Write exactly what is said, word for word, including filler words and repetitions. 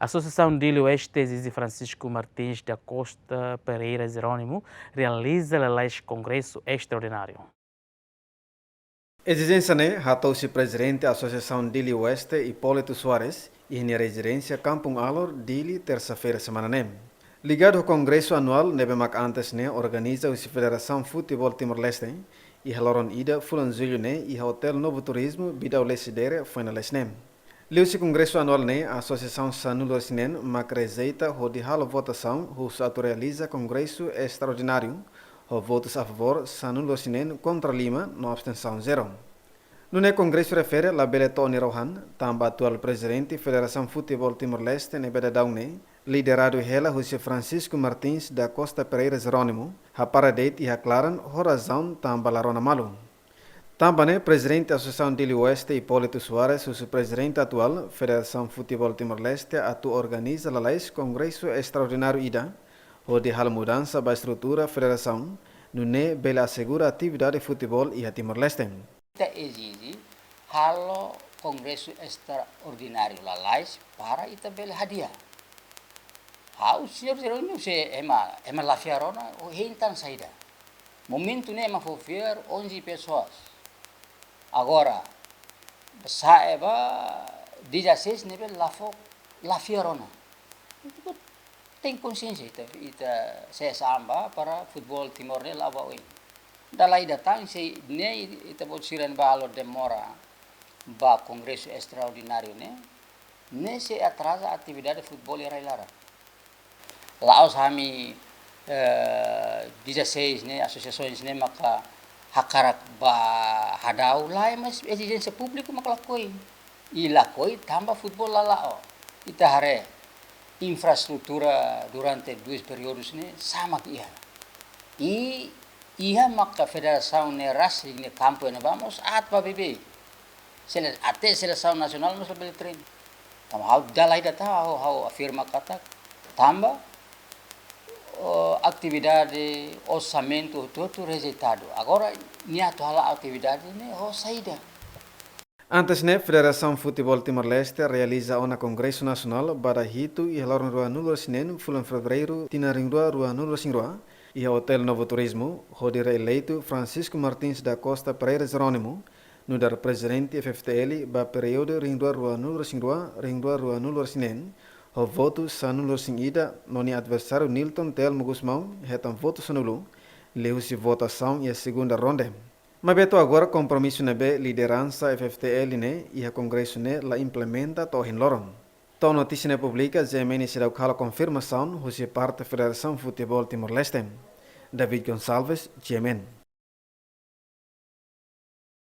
Asosiasaun Dili Oeste ezije Francisco Martins da Costa Pereira Jerónimo realiza lalais kongresu estraordináriu. Ezijénsia ne'e hato'o husi Prezidente Asosiasaun Dili Oeste, Hipólito Soares, iha nia rezidénsia Kampung Alor, Dili, tersa-feira semana ne'e. Ligadu ho kongresu anuál ne'ebé mak antes ne'e organiza husi Federasaun Futeból Timor-Leste, iha loron ida fulan Jullu ne'e iha Hotel Novo Turismo, Bidau Lecidere, foin lalais ne'e. Liuhusi kongresu anuál ne'e, asosiasaun sanulu-resin-neen mak rejeita hodi halo votasaun husu atu realiza kongresu estraordináriu, ho votus a favór sanulu-resin-neen, kontra lima no abstensaun zero. Nune'e kongresu refere labele to'o nia rohan, tanba atuál prezidente Federasaun Futeból Timor-Leste ne'ebé daudaun ne'e, lideradu hela husi Francisco Martins da Costa Pereira Jerónimo, hapara de'it iha klaran ho razaun tanba la rona malu. Tanba ne'e, Prezidente Asosiasaun Dili Oeste, Hipólito Soares, husu prezidente atuál Federasaun Futeból Timor-Leste atu organiza lalais kongresu estraordináriu ida, hodi halo mudansa ba estrutura federasaun, nune'e bele asegura atividade futeból iha Timor-Leste. Ita ezije halo kongresu estraordináriu lalais para ita bele hadi'a. Ha'u, señór Jerónimo, se ema, ema la fiar ona, hein tan saida. Momentu ne'e ema fó fiar onze pessoas. Agora, sa'e ba dezasseis ne'ebé la fó, la fiar ona. Ita tenke konsiénsia, ita, ita sesa an ba para futeból Timor ne'e la'o ba oin. Dala ida tan, se ne'e ita-boot sira-ne'ebá halo demora ba kongresu estraordináriu ne'e, ne'e sei atraza atividade futeból iha rai-laran. La'ós ami, eh, dezasseis ne'e, asosiasaun ne'e maka hakarak ba hadau, lae, mas ezijénsia públiku maka lakohi. I lakohi tanba futeból la la'o. Ita haree infraestrutura durante dois períodus ne'e sá mak iha. I iha maka federasaun ne'e rasik nia kampu ne'ebá mós aat ba beibeik. Sele-, até selesaun nasionál mós labele treinu. Tanba ha'u dala ida tan ha'u, ha'u afirma katak, tanba, oh, atividade, orsamentu hotu-hotu rejeitadu. Agora, nia atu hala'o atividade ne'e ho saida? Antes ne'e, Federasaun Futeból Timor-Leste realiza ona kongresu nasionál ba dala hitu iha loron ruanulu-resin-neen fulan Fevereiru tinan rihun rua ruanulu-resin-rua, iha Hotel Novo Turismo, hodi reeleitu Francisco Martins da Costa Pereira Jerónimo, nu'udar prezidente F F T L ba períodu rihun rua ruanulu-resin-rua, rihun rua ruanulu-resin-neen, ho votu sanulu-resin-ida, no nia adversáriu Nilton Telmo Gusmão hetan votu sanulu, liuhusi votasaun iha segunda ronde. Maibé to'o agora kompromisu ne'ebé lideransa F F T L ne'e iha kongresu ne'e la implementa to'o ohin loron. To'o notísia ne'e publika, G M N seidauk halo konfirmasaun husi parte Federasaun Futeból Timor-Leste. David Gonçalves, G M N.